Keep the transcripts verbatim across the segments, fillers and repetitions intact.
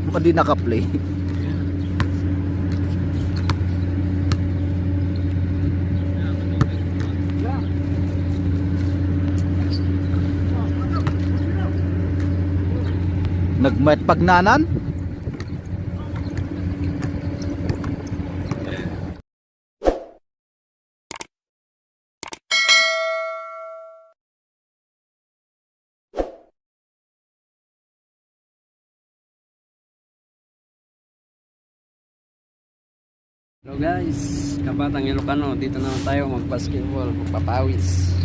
Padi naka-play. Nagmayat pagnanan. Hello guys, Kabatang Ilocano, dito naman tayo mag-basketball, magpapawis.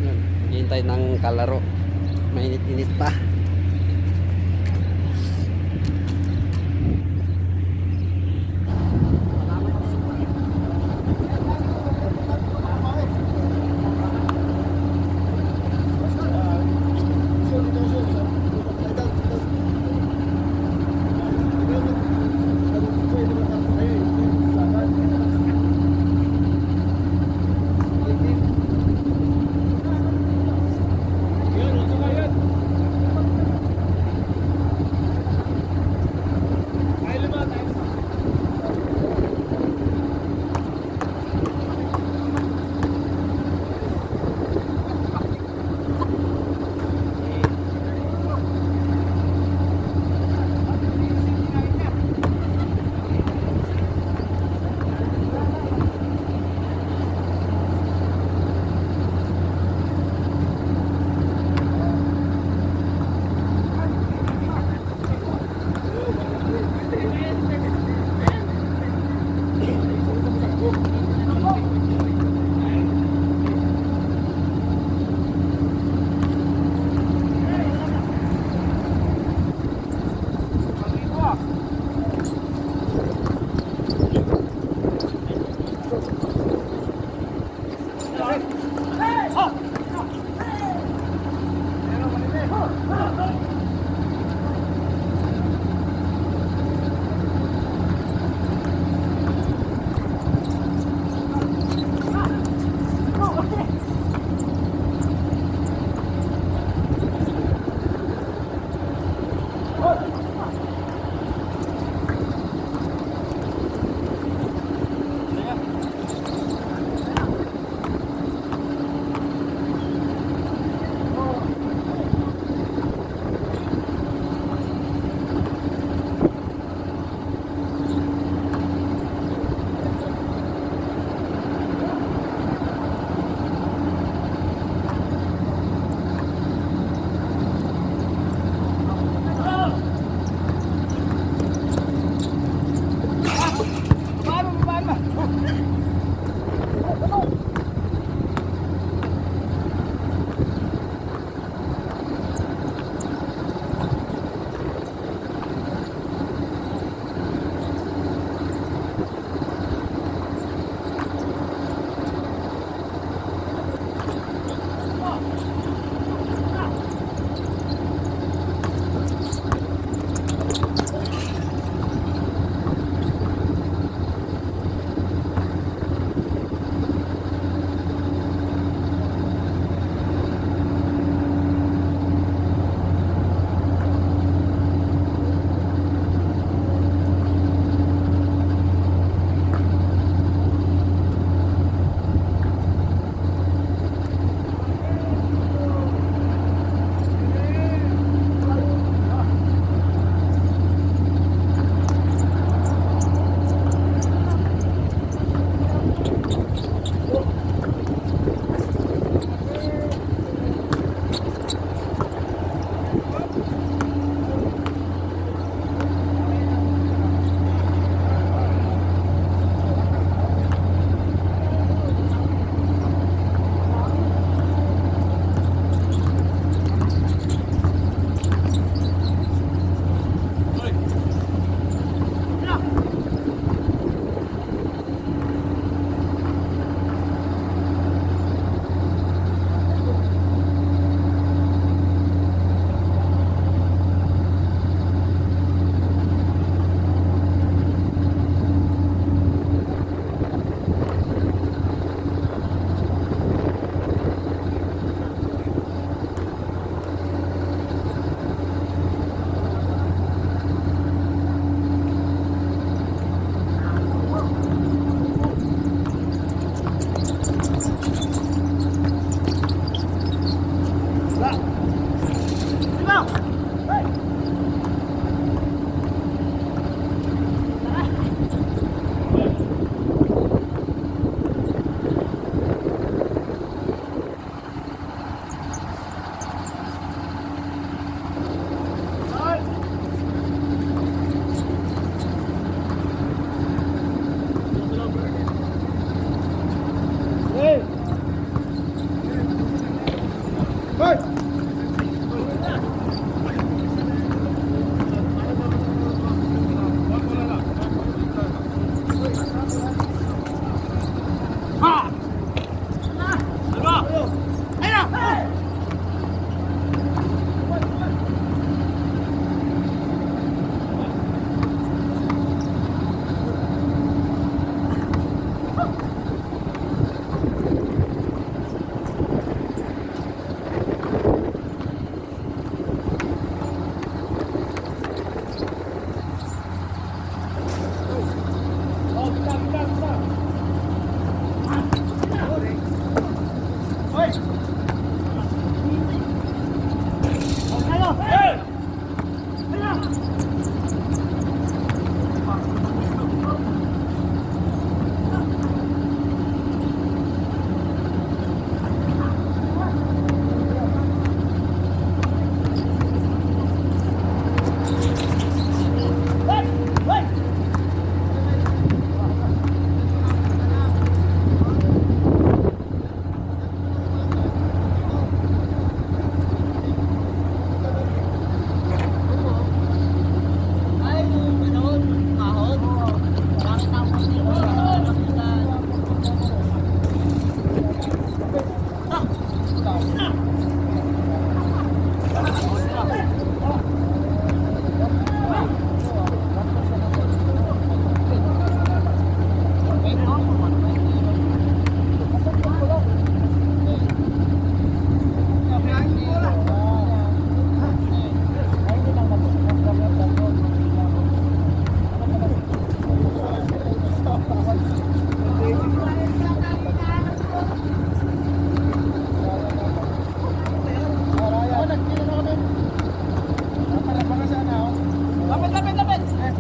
Yan, maghihintay ng kalaro. Mainit-init pa. Lapit, lapit, lapit!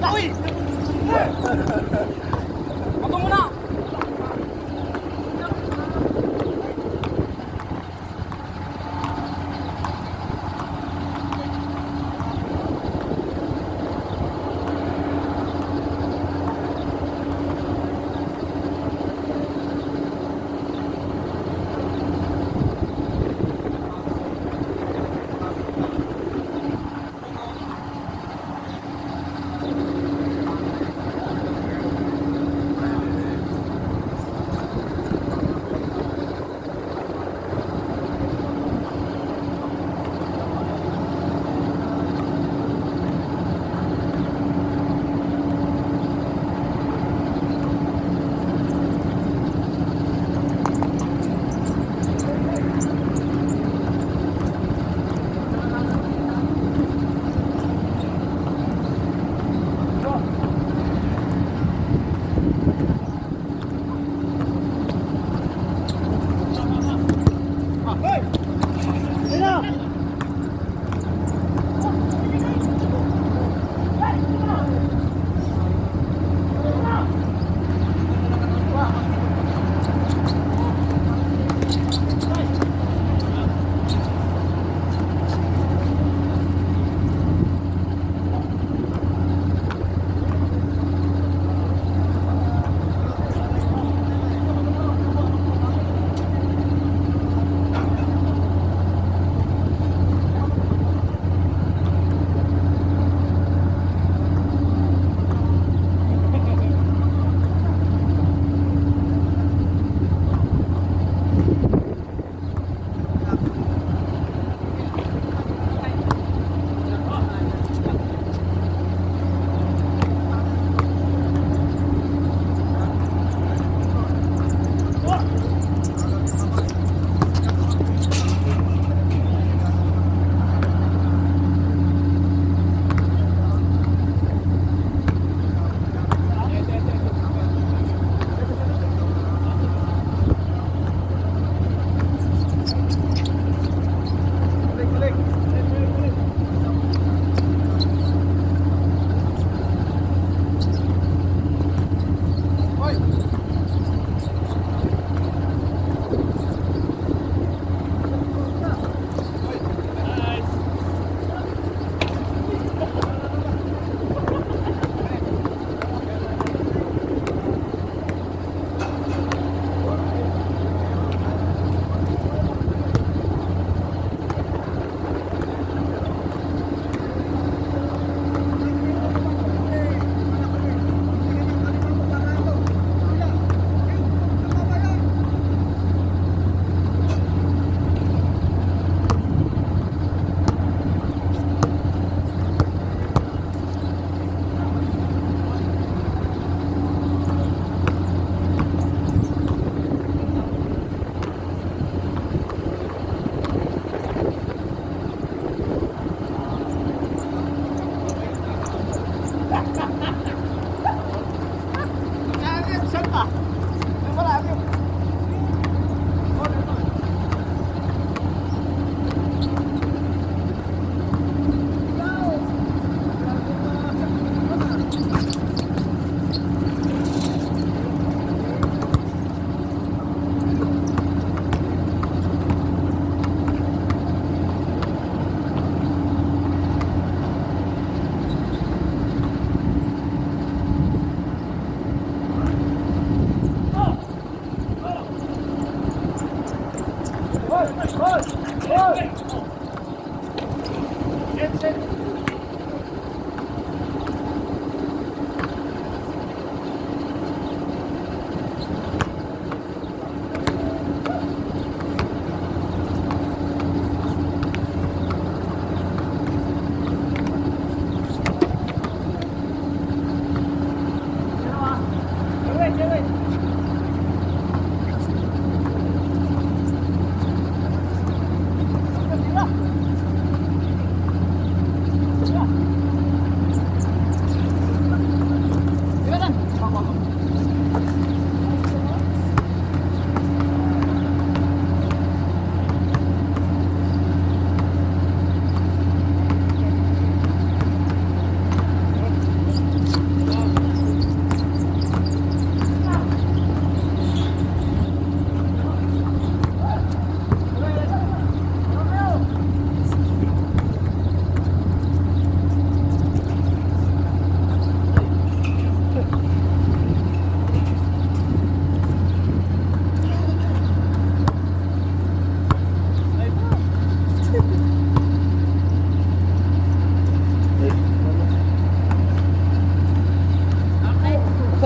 Uy! Ako muna!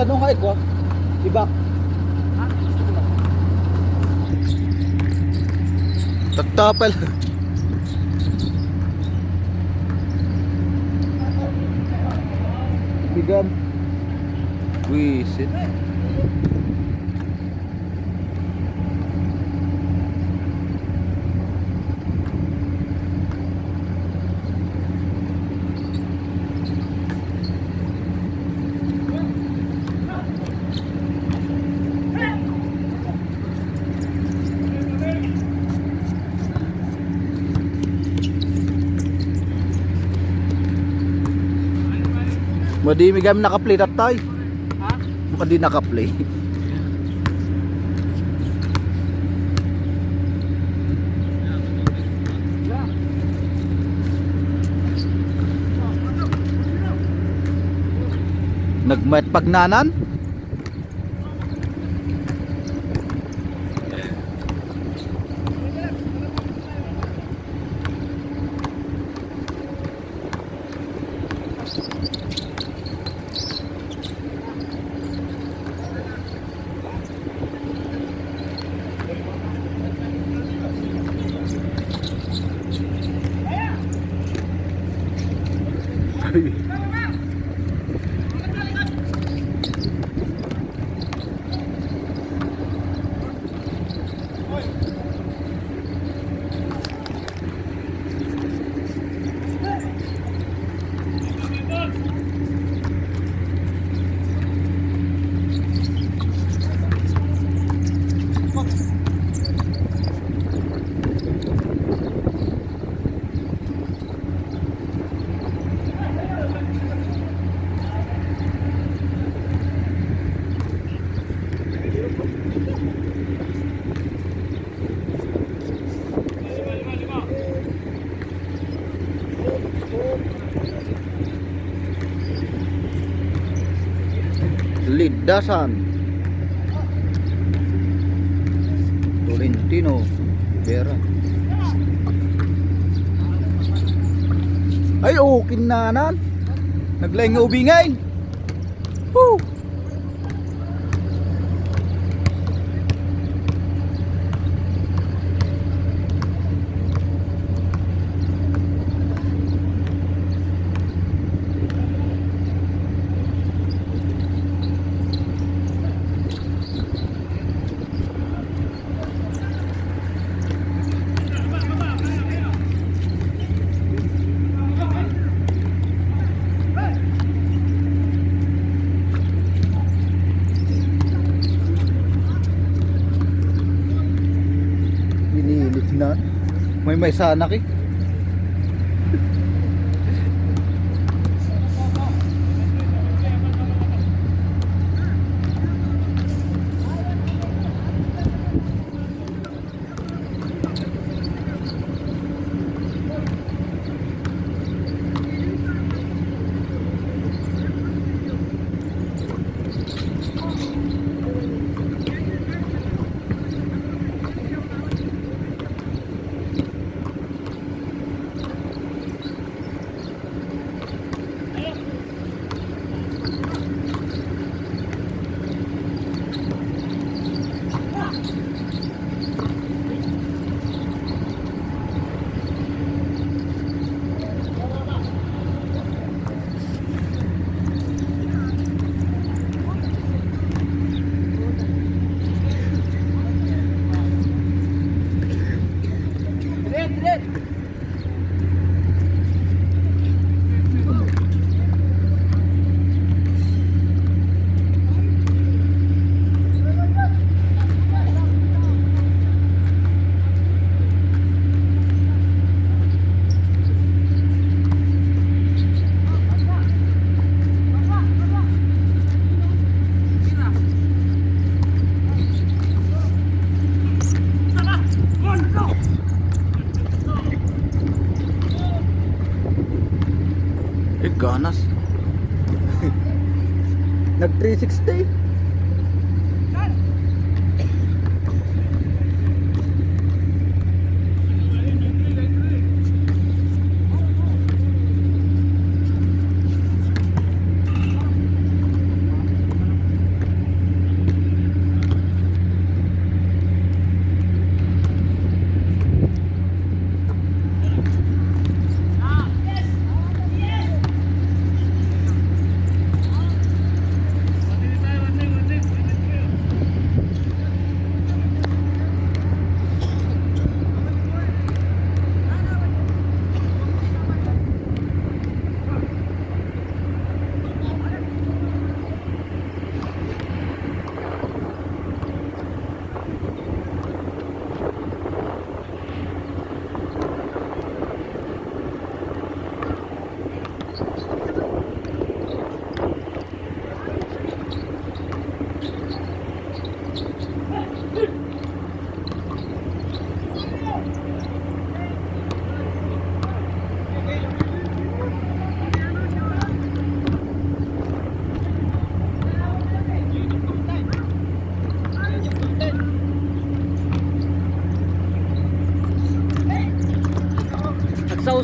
Ano nga iko? Ibak. Tattapel. Bigam. Wisit. Madi mi gam nakaplay, tatay. Ha? Madi nakaplay. Nagmayat pagnanan. Lidasan. Tolentino Vera. Ay, okay na nan. Naglaing nga ubingay. Woo! Inilit na. May may sanak eh. Eh, ganas. Nag three sixty.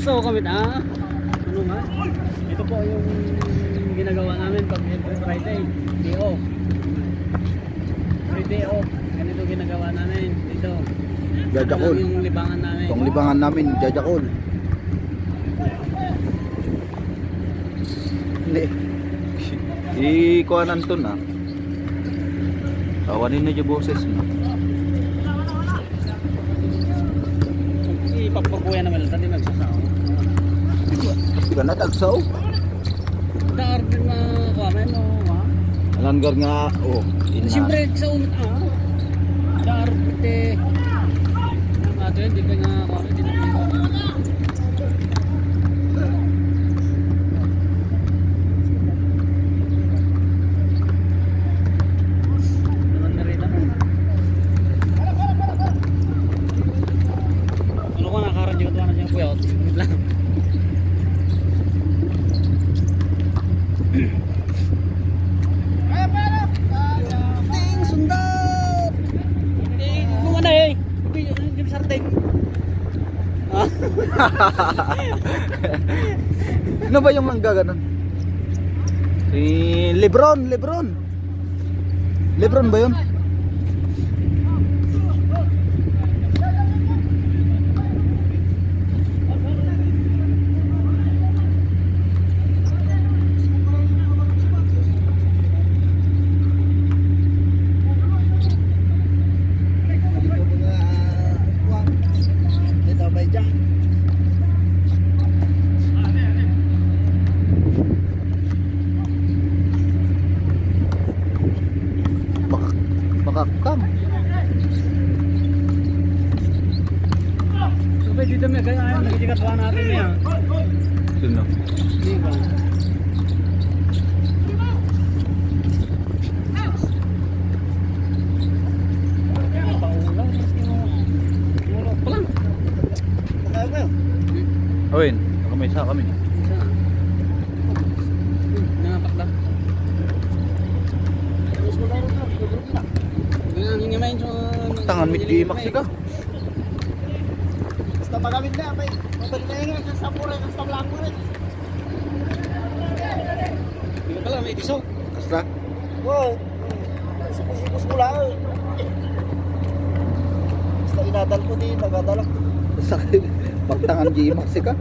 Ito kami, ah. Ano nga? Ito po yung ginagawa namin pag every Friday. Day off. Every day off. Ganito ginagawa namin dito. Jajakol. Ito yung libangan namin. Itong libangan namin, jajakol. Hindi. Ikuanan to na. Awanin na yung boses mo. Ipagpakuya naman lang, tadi nagsasao. Ka na tagsaw? Daar din na kuha, may mo, ha? Alanggar nga, oh, ina. Siyempre, sa umit, ah. Daar, pite. Ang ato yun, di ka nga kuha, di na kuha. Naman na rin ako. Ano ko, nakaradyo ko, ano siya, kuya? Wait lang. Ting, sundot! Ting, ano nga na eh? Hindi, hindi, sarteng. Ah. Ano ba yung nanggaganon? Si Lebron, Lebron. Lebron ba yun? Ito ba dyan? Bakak-, bakakam. Sabay dito, may kaya, ay, nagkikatuwa natin niya. Sino? Di ba? Paulaw, mas yung ulo pa lang. Awin, baka may isa kami. Isa. Nangapak na. Ganyan, yun nga, may, so, Tangan, may G Max ka. Basta magamit na, may, mabalik na yun, sa Sampura, sa Blanco, eh. Di ba pala, may diso? Basta. Wow. Sipos-sipos ko lang. Basta inadal ko, di nagadala. Sakit. Pagtangan, G Max ka.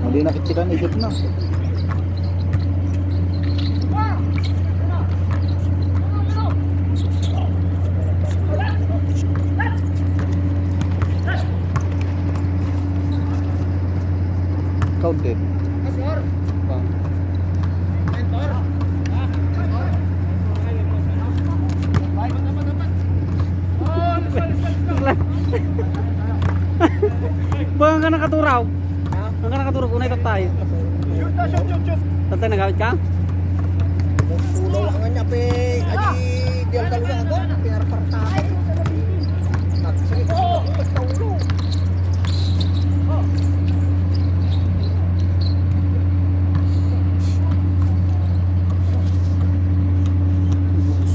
Hindi na kitsikan, isip na. Counted. Bang. Bang ka nakaturaw. Ha? Bang ka nakaturaw, unay tatay. Shoot na, shoot, shoot, shoot. Tatay, nagamit ka? Ulo lang nga niya, pe. Ay, di ang dalawa ako. Pinarparta ako. Nagsakit ako. Basta ulo.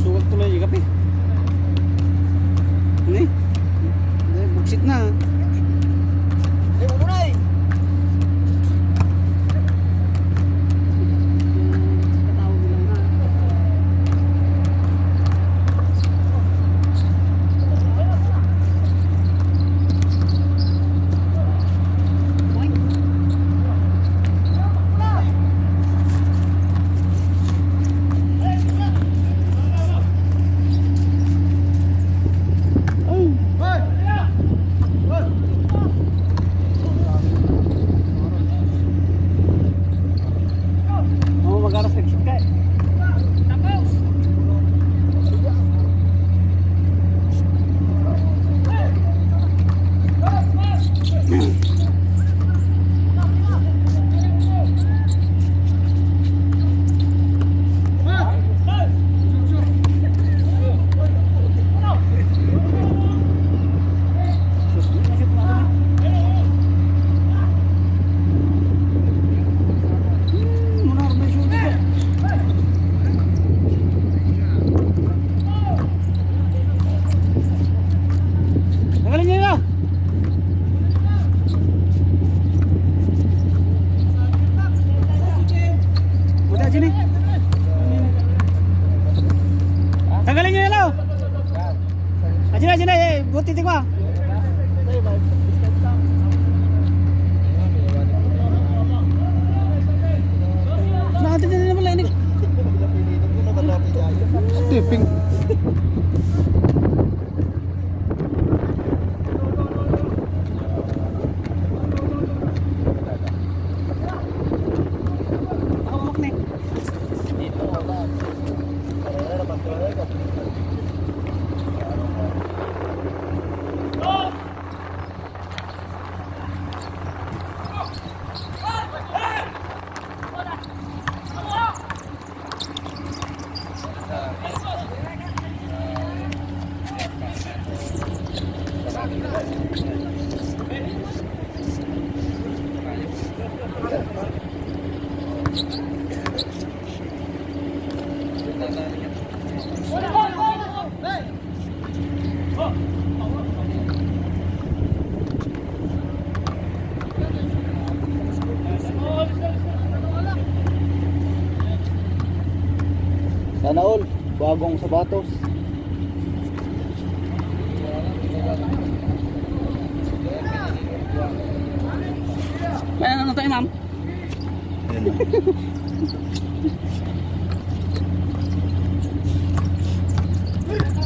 Suwag tuloy yung kape. Ini? Ini, buksit na. Eh, ulo na eh. Buti, di ba? Nakatindi na naman, Lenny. Stepping. Hawak ni. Sana all, bagong sapatos. May ano tayo, ma'am? Ayan na.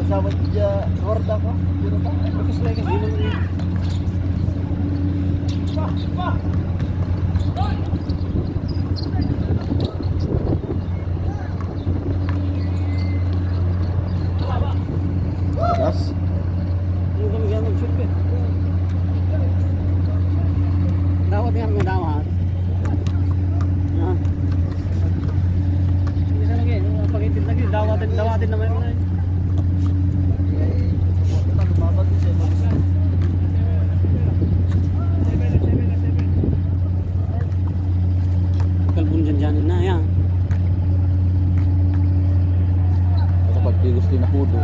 Kasama dyan, Lord ako. Pero pa, ay, pagkaslay kasi naman yun. Gas? Ano kami kaya mag-shoot eh? Dawat nga may dawat. Ah. Bisa lagi, pag-intit lagi, dawatin, dawatin naman yun eh. Kalbon dyan dyan na yan. Ito pag di gusto yung nakudo.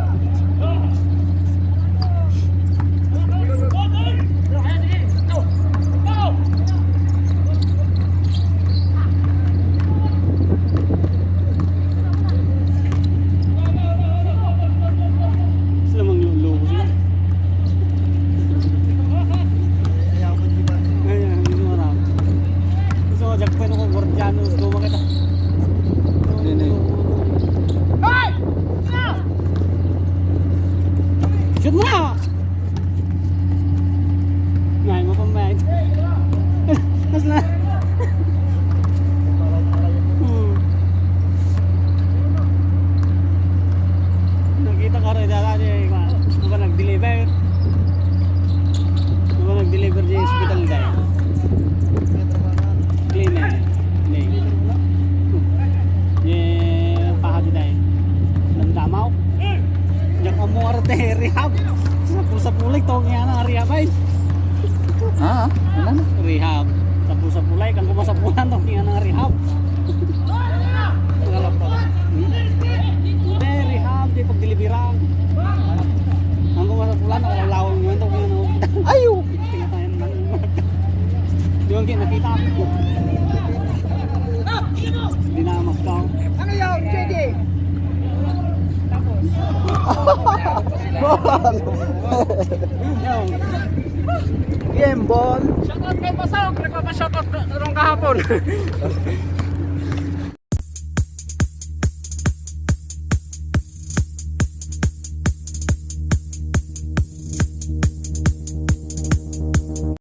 Sila manglulubo sila. Ayan, gusto mo raw. Gusto mo, jackpot ako, guardiano, gusto mo makita. Hindi, hindi. Shoot mo na! Nay, mo pang may. Mas na. Hmm. Nakita ko rin dala di, ano ba, nag-deliver? Ano ba, nag-deliver di hospital, guys? Cleaner. Ni. Ye, paha di, day. Nandamaw. Diak ammo nga rehab. Sapul-sapulay to, nga na, rehab ay. Ah, ano na? Rehab. Sapul-sapulay, kang kumasapulan to, nga na, rehab. Hindi, rehab, di pagdeliveran. Kang kumasapulan, nakalawang yun, to, nga na. Ayo! Tingnan tayo ng Di man kayo nakita. Hindi na magkaw. Ano yun, J D? Game ball. Shoutout kay Masok, nagpapa-shoutout ka-, rong kahapon.